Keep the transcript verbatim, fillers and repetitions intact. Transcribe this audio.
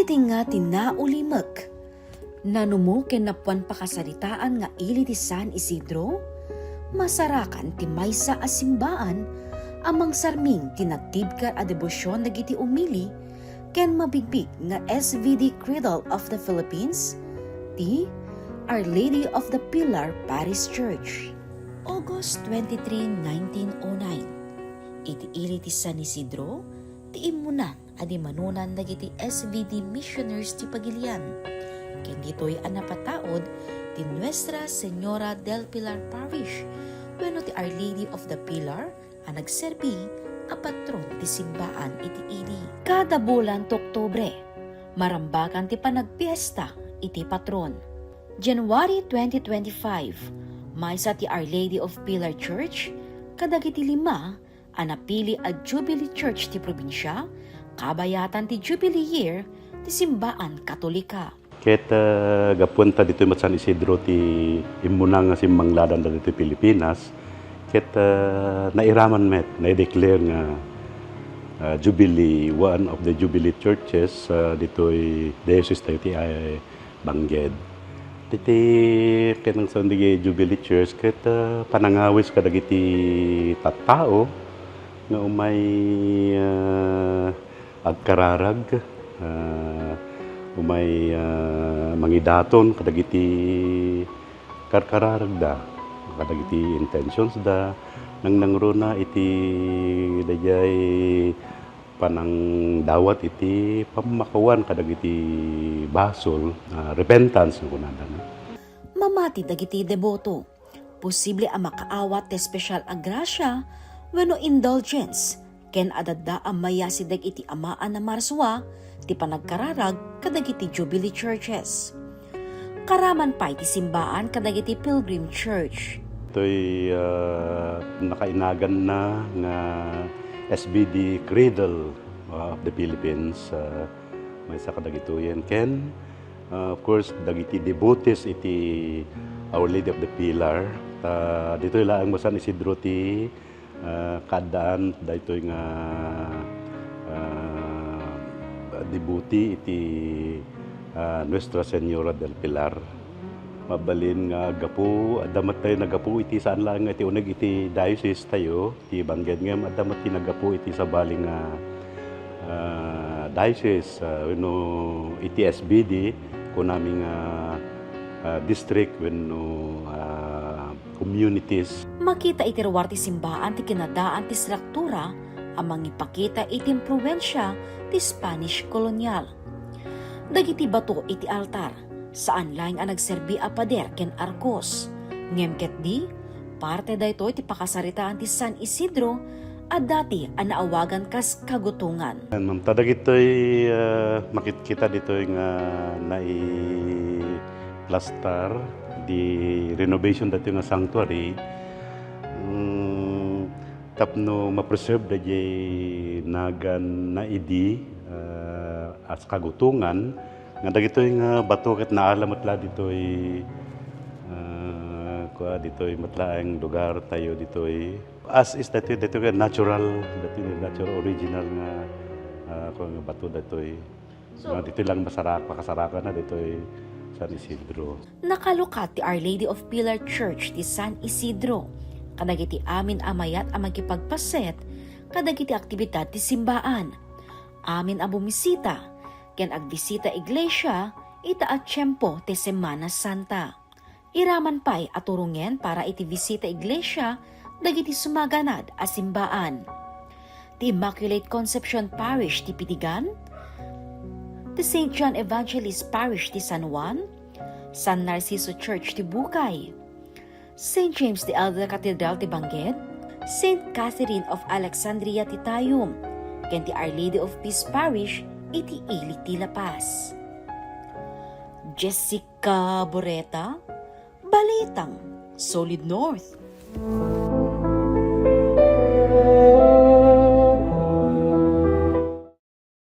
Iti nga ti naulimek, nanumo ken nappuan pakasaritaan nga ili ti San Isidro, masarakan ti maysa a simbaan a mangsarming ti natibker a debosion dagiti umili ken mabigbig nga S V D Cradle of the Philippines, ti Our Lady of the Pillar Parish Church. August twenty-three, nineteen oh nine, iti ili ti San Isidro, ti immuna a dimmanunan dagiti S V D missioners ti pagilian. Ken ditoy a napataud ti Nuestra Señora del Pilar Parish wenno ti Our Lady of the Pilar a nagserbi a patron ti simbaan iti ili. Kada bulan ti Oktubre, marambakan ti panagpiesta iti patron. January twenty twenty-five, maysa ti Our Lady of Pilar Church kadagiti lima a napili a Jubilee Church ti probinsia, kabayatan ti Jubilee Year ti simbaan Katolika. Ket, ah, gapuanta ditoy met San Isidro ti immuna nga simmangladan ditoy Pilipinas, ket, ah, nairaman met, na-declare nga, ah, Jubilee, one of the Jubilee churches, ah, ditoy diocese tayo ti, ah, Bangged. Ditoy ket nang saan dagiti Jubilee Church ket, ah, panangawis kadagiti tattao nga umay, ah, agkararag, ah, umay, ah, mangidaton kadagiti karkararagda, kadagiti intentions da, nangnangruna iti daydiay panangdawat iti pammakawan kadagiti basol, ah, repentance nga kunada, no? Mamati dagiti deboto, posible a makaawat ti espesyal a grasia wenno indulgence, ken adda a mayasideg iti amaan a Marsua ti panagkararag kadagiti Jubilee Churches. Karaman pay ti simbaan kadagiti Pilgrim Church. Toy, ah, nakainaganna nga S B D Cradle, ah, of the Philippines, ah, maysa kadagitoyen. Ken, ah, of course, dagiti devotees iti Our Lady of the Pillar. Ta ditoy laeng mo San Isidro ti ah, kaaddaan daytoy nga, ah, devote iti, ah, Nuestra Señora del Pilar. Mabalin nga gapu, adda met tayo nagapu iti saan laeng nga iti uneg iti diocese tayo, ti Bangged, ngem adda met ti nagapu iti sabali nga, ah, diocese, ah, wenno iti S B D, kunami nga, ah, district wenno, ah, communities. Makita iti ruar ti simbaan ti kinadaan ti struktura a mangipakita iti impruwensia ti Spanish kolonial. Dagiti bato iti altar, saan laeng a nagserbi a pader ken arkos, ngem ketdi, parte daytoy ti pakasaritaan ti San Isidro a dati a naawagan kas kagutongan. Yan, ma'am. Ta dagitoy, ah, makitkita ditoy nga naiplastar di renovation datoy nga sanctuary, mm, tapno ma-preserve daydiay nagan na idi, ah, as kagutongan, nga dagitoy nga bato ket naala met la ditoy, ah, kua, ditoy met laeng lugar tayo ditoy. As is daytoy, daytoy nga natural, daytoy nga natural original nga, ah, kua nga bato daytoy. So, nga ditoy lang masarak-, makasarakan na ditoy San Isidro. Nakalukat ti Our Lady of Pilar Church ti San Isidro kadagiti amin a mayat a makipagpaset kadagiti aktibidad ti simbaan. Amin a bumisita ken agbisita iglesia ita a tiempo ti Semana Santa. Iraman pay a turongen para iti bisita iglesia dagiti sumaganad a simbaan. Ti Immaculate Concepcion Parish ti Pitigan, ti Saint John Evangelist Parish ti San Juan, San Narciso Church ti Bukay, Saint James the Elder Cathedral ti Bangged, Saint Catherine of Alexandria ti Tayum, ken ti Our Lady of Peace Parish iti Ili ti La Paz. Jessica Boreta, Balitang Solid North.